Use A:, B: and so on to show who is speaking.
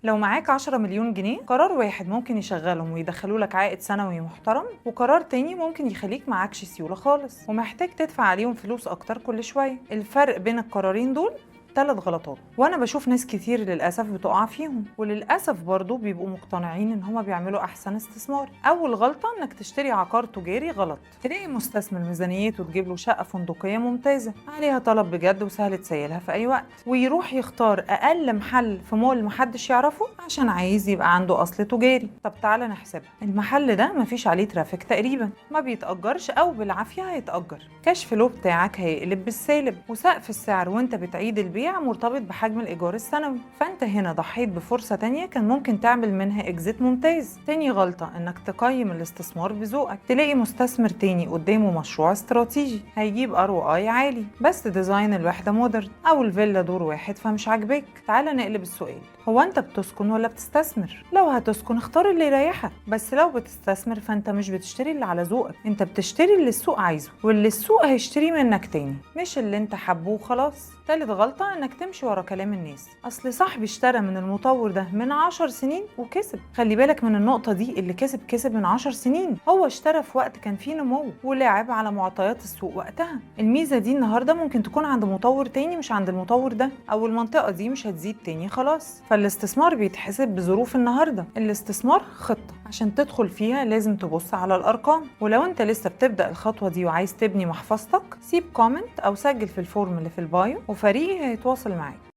A: لو معاك 10 مليون جنيه، قرار واحد ممكن يشغلهم ويدخلوا لك عائد سنوي محترم، وقرار تاني ممكن يخليك معكش سيولة خالص ومحتاج تدفع عليهم فلوس اكتر كل شوية. الفرق بين القرارين دول 3 غلطات، وانا بشوف ناس كتير للاسف بتقع فيهم، وللاسف برضو بيبقوا مقتنعين ان هما بيعملوا احسن استثمار. اول غلطه انك تشتري عقار تجاري غلط. تلاقي مستثمر ميزانيته تجيب له شقه فندقيه ممتازة عليها طلب بجد وسهل تسيلها في اي وقت، ويروح يختار اقل محل في مول محدش يعرفه عشان عايز يبقى عنده اصل تجاري. طب تعالى نحسبها. المحل ده مفيش عليه traffic تقريبا، ما بيتأجرش او بالعافية هيتأجر، cash flow بتاعك هيقلب بالسالب، وسقف السعر وانت بتعيد البيع مرتبط بحجم الإيجار السنوي، فأنت هنا ضحيت بفرصة تانية كان ممكن تعمل منها exit ممتاز. تاني غلطة إنك تقيم الاستثمار بذوقك. تلاقي مستثمر تاني قدامه مشروع استراتيجي هيجيب ROI عالي، بس design الوحدة modern أو الفيلا دور واحد فمش عاجباك. تعالى نقلب السؤال، هو أنت بتسكن ولا بتستثمر؟ لو هتسكن اختار اللي يريحك، بس لو بتستثمر فأنت مش بتشتري اللي على ذوقك، أنت بتشتري اللي السوق عايزه واللي السوق هيشتريه منك تاني، مش اللي انت حبه وخلاص. تالت غلطة انك تمشي ورا كلام الناس. اصل صاحبي اشترى من المطور ده من 10 سنين وكسب. خلي بالك من النقطة دي، اللي كسب كسب من 10 سنين، هو اشترى في وقت كان فيه نمو ولعب على معطيات السوق وقتها. الميزة دي النهاردة ممكن تكون عند مطور تاني مش عند المطور ده، او المنطقة دي مش هتزيد تاني خلاص. فالاستثمار بيتحسب بظروف النهاردة. الاستثمار خطة، عشان تدخل فيها لازم تبص على الارقام. ولو انت لسه بتبدأ الخطوة دي وعايز تبني محفظتك، سيب comment او سجل في ال form اللي في ال bio وفريقي هيتواصل معاك.